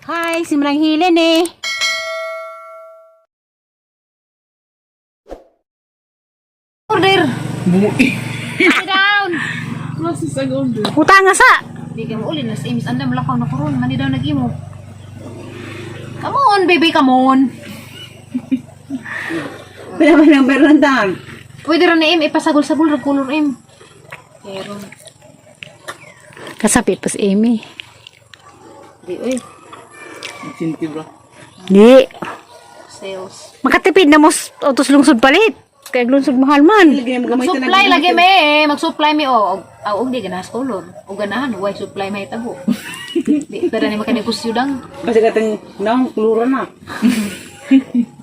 Hi, si Manang Hilen eh. Order. Buhi. Sit down. Process ang order. Utang nga sa. Di ka mo ulin nas imis andam lakaw na karon mani daw nag-imo. Come on, baby, come on. Wala man ang meron tang. Pwede ra na im ipasagol-sagol ra color im. Pero Kasapit pas Amy. di oy, Incentive ra. Di. Sales. Makatipid na mo utos lungsod palit. Kaya lungsod mahal man. Lagi mo gamay Mag-supply lagi me, eh. Mag-supply mi oh. Og og di ganahan sa color. Og ganahan way supply may tabo. Di tara ni makanegosyo dang. Basta katang naong klura na.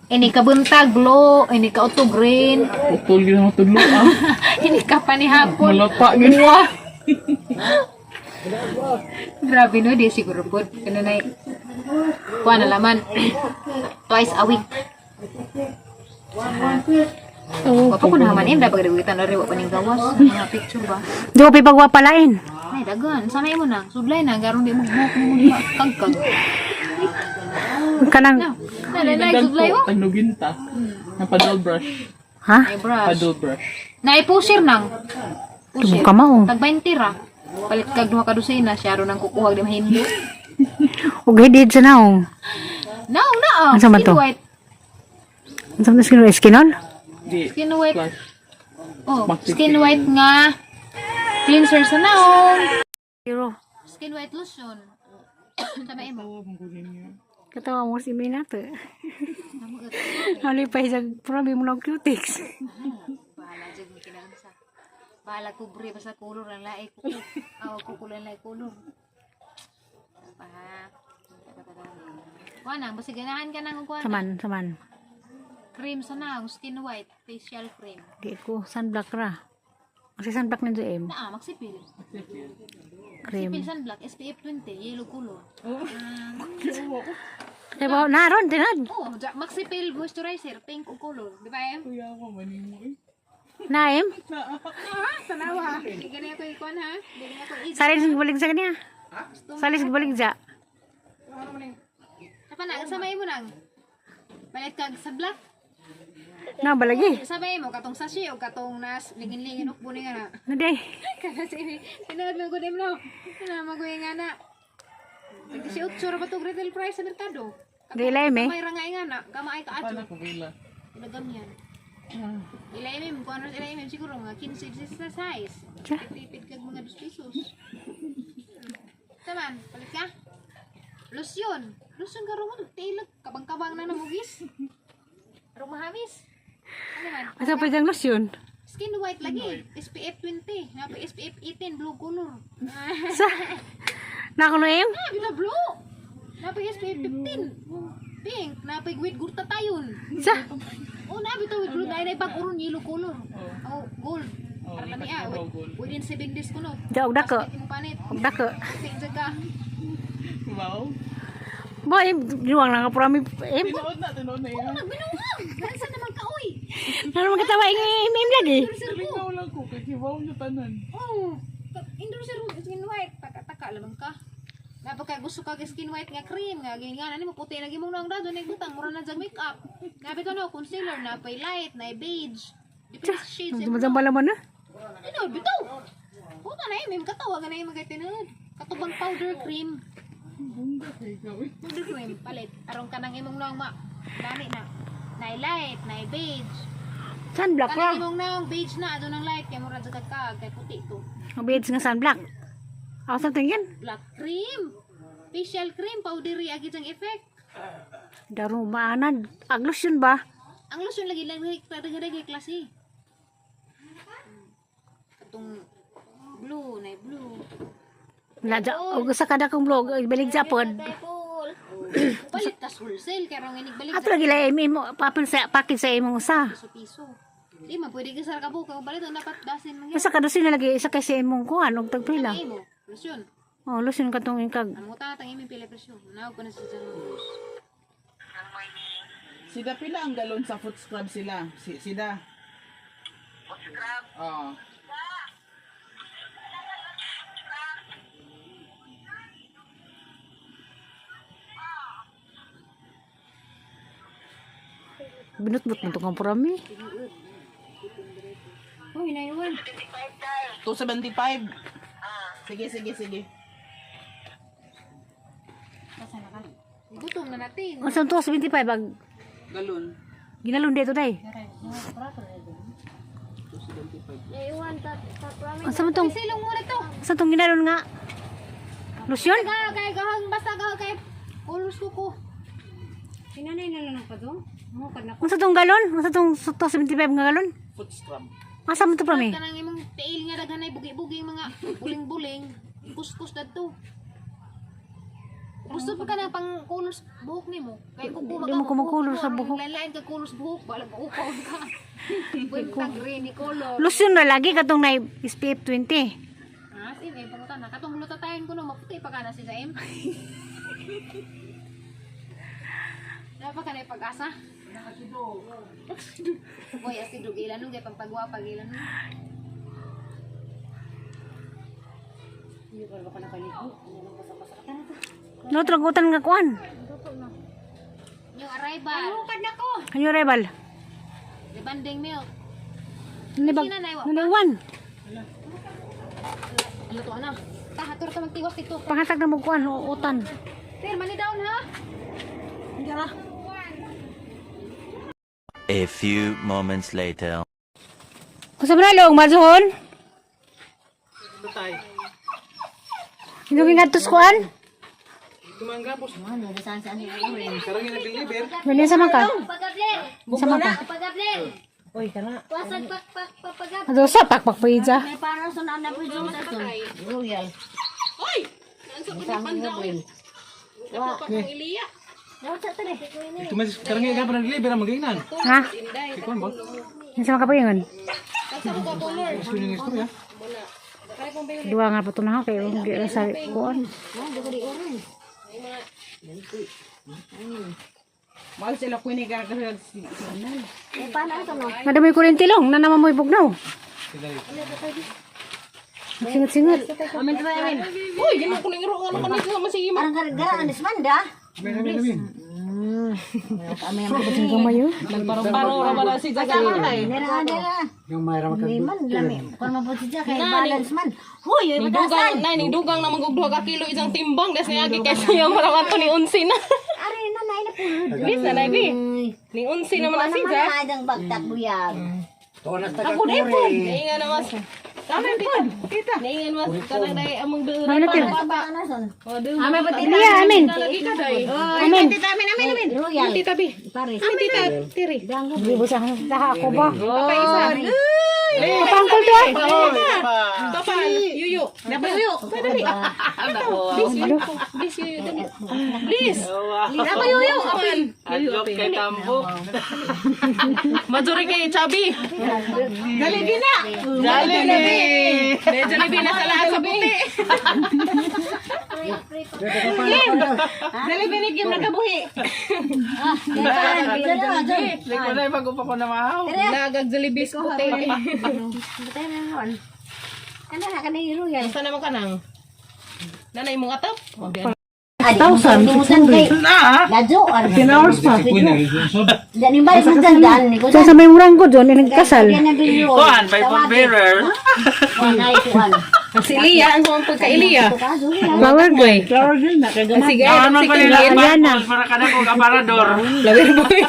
Ini ka buntag blue, ini ka auto green, Putol yun ang tudlo ah. ini ka panihapon. Malapa gud. Wah. Grabe no, di siguro po. Ano na kuha na laman. Twice a week. Oh. Wapa ko naman im, dapat gadawitan na rin, wapa ning gawas. Mga picture ba? Di ko pipagwapalain. Ay, dagan. Sama mo na. Sudlay na. Garon di mo buhok mo muna. Kagkag. Kanang, Na, na, na, na, sudlay oh. Tagnuginta. Na paddle brush. Ha? Ay, brush. Paddle brush. Na, pusir nang. Pusir. Tubo ka mao. Tag 20 ra. Palit kag duha ka dosena, siya ron ang kukuha di mahindo. Ug hidid sa naong. No, na. Ah. Ano man Skin to? white. Ang sa skin skinol? Di. Skin white. Flash. Oh, Maxi skin cream. white nga. Cleanser sa naong. Zero. Skin white lotion. Tama mo. Katawa mo si Mina to. Hali pa isang probi mo ng cutics. Bahala jud mo kinaunsa. Bahala kubre basta kulor ang lae kuko. Aw kuko lang lae kulor. Pa. Kuan nang basta ganahan ka nang kuan. Saman, saman. Cream sa naong skin white facial cream. Di ko sunblock ra. Kasi sunblock nito em. Naa magsipil. Cream. Sipil sunblock SPF 20 yellow color. Kaya ba naron tinad. Oh, magsipil moisturizer pink o color, di ba em? Kuya ako manimo eh. Naim. Ah, tanawa. Di gani ako ikuan ha. Di gani ako easy. Salis balik sa kanya. Salis balik ja. Apa na, samay mo nang. Palit kag sunblock. Na balagi. Sabay mo katong sachet o katong nas lingin-lingin ukbo ni nga na. Naday. Kada si tinuod mo gud no. Kana maguy nga na. Tag 18 ra ba to retail price sa merkado? Di lay me. Kamay ra nga nga na, kamay ka Paano adyo. ko bila? Ilagam yan. Ilaimim, kung ano ilaimim siguro mga 15 sa size. Tsa. Tipid kag mga 2 pesos. Taman, palit ka. Lotion. Lotion karon mo tilag kabang-kabang na namugis. Arong mahamis. Ano man? Asa pa diyang lotion? Skin white lagi. SPF 20. Napa SPF 18 blue color. Sa Na ko no em. Ah, bila blue. Napa SPF 15. Pink. Napa with gurta tayon. Sa Oh, na bitaw with blue na bag uron yellow color. Oh, gold. Oh, Para kami ah, gold. within 7 days ko no. Ja og dako. Palit mo panit. Og dako. Pink jud ka. Wow. Ba em duwang lang ka prami em. Tinuod na, tinuod na iya. Nagbinuang. Gansa naman ka oy. Naro man katawa ing em em lagi. Endorser ko. Ikaw lang ko, kay wow niyo tanan. Oh, endorser ko skin white. Taka-taka lamang ka. Napa kay gusto ka kay skin white nga cream nga ganyan ani mo puti lagi mong nang dado ning butang mura na jag makeup. Nabi to no concealer na pay light na beige. Depende sa shades. Imo. Dumazambala man na. Ano bitaw? Puta na eh, may katawa na yung mga tinud. Katubang powder cream. Bongga kay ikaw eh. Powder cream palit aron kanang imong naong ma dami na. Nay light, nay beige. Sunblock ra. Kanang imong naong beige na adto nang light kay mura jud ka kay puti to. Ang beads nga sunblock. Ako sa tingin. Black cream. Facial cream powdery agi jang effect. Daro maanad. Ag lotion ba? Ang lotion lagi lang lagi klase. Katong blue na blue. Wala ja og sa kada kong blog balik ja pod. Purple. Palit tas wholesale kay rong inig balik Ato lagi lay em mo papel sa package sa imong usa. piso piso. Di man pwede ka sa kabuok kung balit dapat dasin man gyud. Usa ka dosin na lagi isa kay sa imong kuan og tagpila. Ang imo lotion. Oh, lotion katong ikag. Ang utang tang imong pila presyo. Manawag ko na sa dyan. Sida pila ang galon sa foot scrub sila. Si, sida. Foot scrub? Oo. Binutbut mo itong purami. Uy, 91. 275. Sige, sige, sige. Gutom na natin. Ang saan 275 ag Galon. ginalon dito day. 275. 91 ta prami. Ang saan tong Silong mo na to. saan tong ginalon nga? Lotion? Ga kay gahang basta gahang kay ulos ko ko. Sinanay na lang pa do. Mo kad na Ang sa tong galon? Ang sa tong 275 nga galon? Foot scrub. Asa mo to prami? Kanang imong tiil nga daghan ay bugi-bugi mga buling-buling. Kuskus dadto. Gusto pa ka ng pang kulos buhok nimo. Kay kuko Di mo kumukulor sa buhok. Lain ka kulos buhok, balag ukaw ka. Buntag rin ni color. Lotion na lagi katong na SPF 20. Ah, sin eh pangutan na katong glutatayon ko no maputi pa ka na si Zaim. Dapat ka na yung pag-asa. Boy, asido gilan nung kay pagpagwapa gilan nung. No tragutan nga kuan. Yung arrival. Kad na ko. Kanyo rebal. Rebanding milk. Ni bag. Ni wan. Ano to ana? Ta hatur ka magtiwas dito. Pangatag na mo kuan utan. Sir, money down ha. A few moments later. Unsa man long mazuhon? Hindi ngadtos kuan? Ganyan sa man ka? Pagabler. Sa man ka? Pagabler. Uy, kana. Wasag pak pak papagab. Ado sa pakpak pa ija. May parang sunan na po yung sa Royal. Oy! Nansa ko ni panda oy. Wa pa kang Iliya. Tumas karang nga pa nag-deliver ang maginan. Ha? Inday. Unsa man ka paingon? Tagsa ko ka color. Gusto niyo ng istorya? Duwa nga pa to na kay di sa kuan. Mahal sila kuini ka kasi signal. Eh, paano ito no? Madamo yung kuryente long, na naman mo ibugnaw. Singat-singat. Amin tayo, amin. Uy, gino ko ning roon ano kanito sa masige Parang garaan is manda. Amin, amin, amin. Ang gamay oh. Nagbarong-baro ra ba na si Jaga. Nera nera. Yung mayra Di man lami. Kung mabuti siya kay balance man. Huy, oy Ning dugang batasan. nay ning dugang na mangog 2 ka kilo isang timbang das niagi kay siya marawan to ni unsi na. Ari na na ina po. Bis na nay bi. Ning unsi naman na si Ano Ja. man adang bagtak buyag. Ako na po. Naingan na mas. Tama po. Tita. Naingan mas kanang day among duran Ano pa tira? bata. Ano son? Oh, duman. Amin pa tita. Liya, amin. Lagi ka day. Amin. Tita, amin, amin, amin. Royal. Tita bi. Pares. Amin tita tiri. Danggo. Di ba sa ako ba? Papa isa. Patangkol to ah. Papa yuyo. Yuyo. Dali. Please yuyo. Please yuyo. Dali. Please. Lina pa yuyo. Apin. Yuyo apin. Kay tambok. Majori kay Chabi. Dali na. Jollibee! Jollibee na sa lahat sa puti. Dali binikim nakabuhi. Hindi ko na bago pa ko na mahaw. Nagag Jollibee sa puti. Batay na ron. Ano na kanay royal. Saan naman ka nang? Nanay mong atap? Thousand. Kay Na! Ladyo ar. 10 hours pa. Dani ba man dandan ni ko. Sa may murang ko doon, nagkasal. Kuan, by bearer. Kuan ay kuan. Si Lia, ang sumang pagka Lia. Flower boy. Sige, Ano si ko nila? Ariana. Para ka na kong aparador. Flower boy.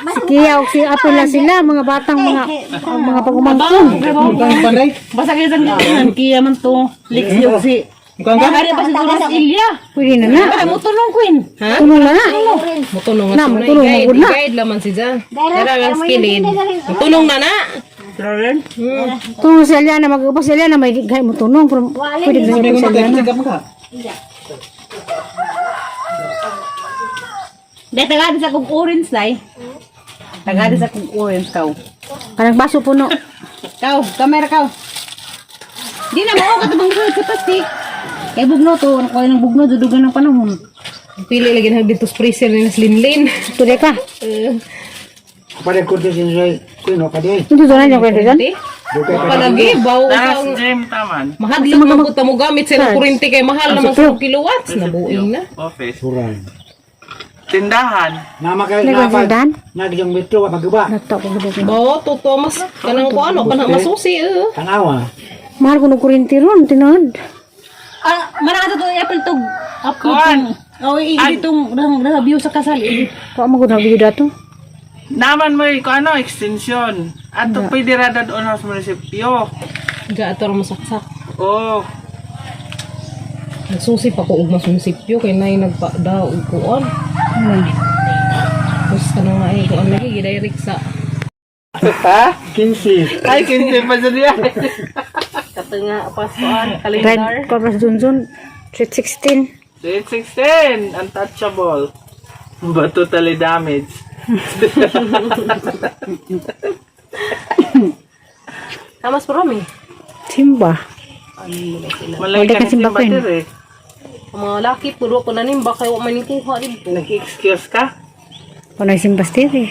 Si Kia o si Apple na sila, mga batang mga mga pagumangkong. Basta kayo sa kiya man to. Liksi si. Mukhang ka? Ari pa siguro sa Ilya. Pwede na na. Ay, mo tulong queen. Tulong na na. Mutulong Na, mutulong, magud na. Guide laman si Jan. Dara lang skilled. Mutulong na na. Tulong si Aliana, mag-upas si Aliana, may gay mo tunong. Pero pwede na niya si Aliana. Dahil tagadi sa kong orange day. Tagadi sa kong orange kaw. Kanang baso puno. Kaw, kamera kaw. Di na mo katubang fruit sa plastic. Kay bugno to, ano ko ng bugno dudugan ng panahon. Pili lagi na dito sa freezer ni Slimlin. Tuloy ka. Pada kurtis ini kuno kadi. Hindi doon na niya kwento dyan. Palagi, bawo Taas ka. gym taman. Mahadlok man po tamo gamit sila kuryente kay mahal naman sa kilowatts. Nabuing na. Office. Kurang. Tindahan. Nama kay Nagwan nama. sa dan? Nagyang metro wa magba. Nagtaw ko gud. Bo, totoo mas kanang ko ano kanang masusi eh. Tanawa. Mahal ko ng kuryente ron, tinuod. Ah, mana ato to Apple tug upload Kuan. tong. Oh, i itong review sa kasal. Wa mo gud na dato. Naman mo ko ano, extension. Ato pwede ra dad on sa munisipyo. Ga ato ra masaksak. Oh, Nagsusi pa ko og masunsipyo kay nay nagpa daw og kuon. Tapos kanang naay kuon lagi gidirect sa ha? 15. Ay, 15 pa sa diya. katunga pasuan Red Corpus Dunzun, Sweet 16. Sweet 16, untouchable. But totally damaged. Tamas parami. Simba. Malay Wala ka ka na simba simba, Queen. dire. Ang mga laki puro ko na nimba kay wa man ni kuha didto. Nag-excuse ka? Panay simba stiri.